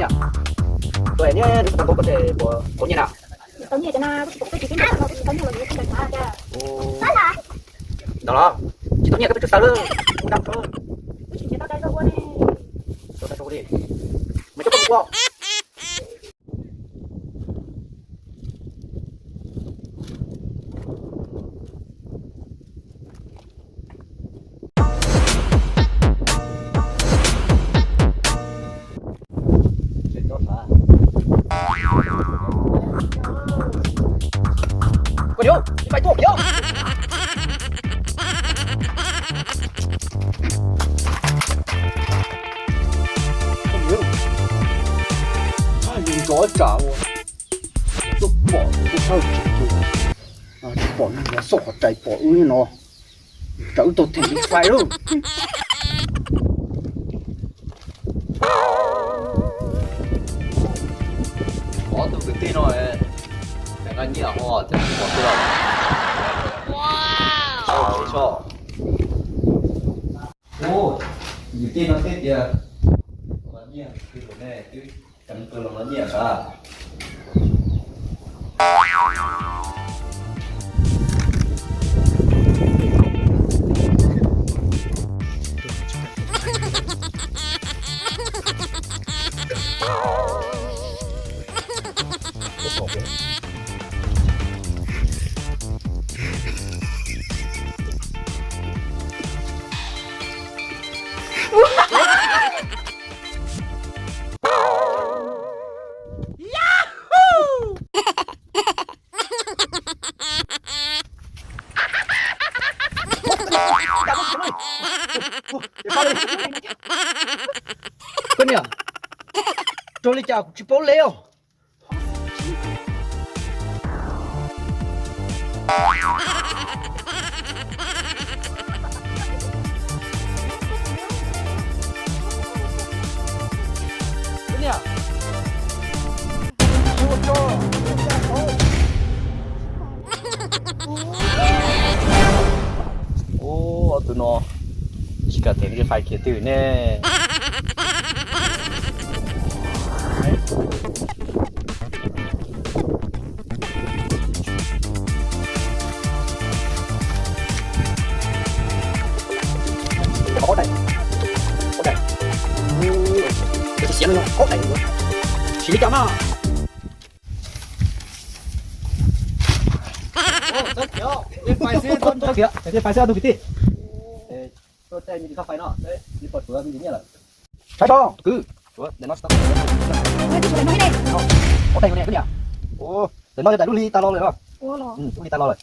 Tus niam, tus tau nyiaj na, tau nyiaj na, tsis tau nyiaj los yuav tsis tau nyiaj los yuav tsis tau nyiaj. Ntawd los tsis tau nyiaj koj peb tsuas xav lawm, mus dab tso. Mus coj koj mus ua. Koj niam, tsis pais tuaj yom. Koj niam, ntov tsam ua, tuaj pom tus tub sab tsis tus, tsis pom neeg no xauj qhov rais pom wb no, tsam wb tau them li fais lauj. Ob tug kwv tij no, nqa nyiaj ho tseem pom tuaj. Ub, kwv tij no thiaj tias, los nyiaj twg los ne, twb ceev kawg los nyiaj sav. Koj niam, raug li cas kuv tsis paub li os. Ub, ob tug no tsis kam them li fais kiag twg ne. Siab no, siab li cas mas. Txhob khiav, txhob khiav, txhob khiav, txhob khiav, txhob khiav, tus kwv tij. Saib tso, tus kwv. Ub, daim no yog daim lub hli tas los lawm los? Lub hli tas los lawm.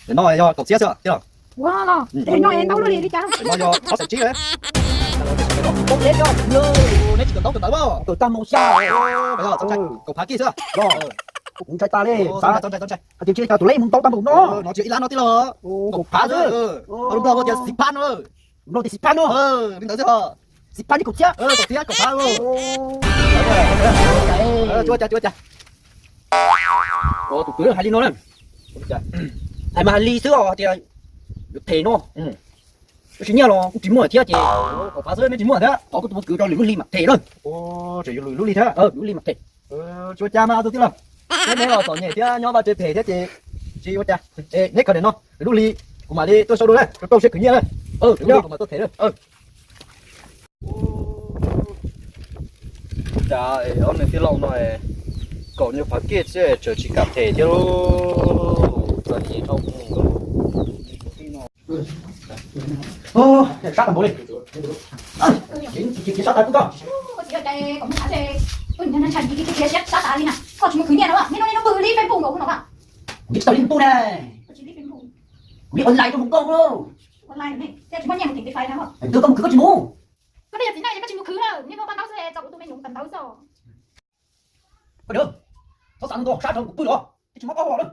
Daim no yog kaum txhiab xwb thiab los? Daim no yog ob xees tsib. Neb tsis kawm ntaub kawm ntawv mas? Kawm tag mos xya. Kaum phav kij xwb. Kuv ntshai tas li. Hais tias ntshe cas tus lej mus ntau tag npaum no. No tsis yog ib lab no tij laug. Kaum phav xwb. Lus Nplog tias xis phab no. Nplog tias xis phab no. Li ntawd xwb. Xis phab li kaum txhiab. Kaum txhiab kaum phav. Tsuav cas tsuav cas. Tus kwv hais li no na. Hais mas hais li xwb os, tias yuav them no. Tab sis nyiaj los kuj tsis muaj thiab ces, kaum phav xwb neb tsis muaj thiab, thov kuv tus kwv rau lwm lub hli mam them na. Tseem yuav lwm lub hli thiab. Lwm lub hli mam them. Tsuav cas mas tus tij laug, neb los txom nyem thiab nyob vaj tse phem thiab ces tsis ua cas. Neb khaws daim no, lwm lub hli kuv mam li tuaj sau dua na, rau rau siab khwv nyiaj na. Lwm lub hli kuv mam tuaj them na. Cas ob niag tij laug no kaum nyuag phav kij xwb tseem tsis kam them thiab lauj. Txom nyem dhau mus. Sab tag npaum li. Khiav sab tas kuv koj. Koj tsis mus khwv nyiaj no, neb no neb no pw li Facebook nkaus no. Kuv tsis tau li mus pw na. Kuv li online rau hauv nkauj lauj. Twb koj mus khwv koj tsis mus. Koj peb yog txiv neej koj tsis mus khwv lawm, neb muaj paj ntaub xwb tso kuv tus me nyuam kawm ntawv xwb. Koj niam, txhob xav ntau sab rau kuv pw los, twb tsis muab ob hlo lawm.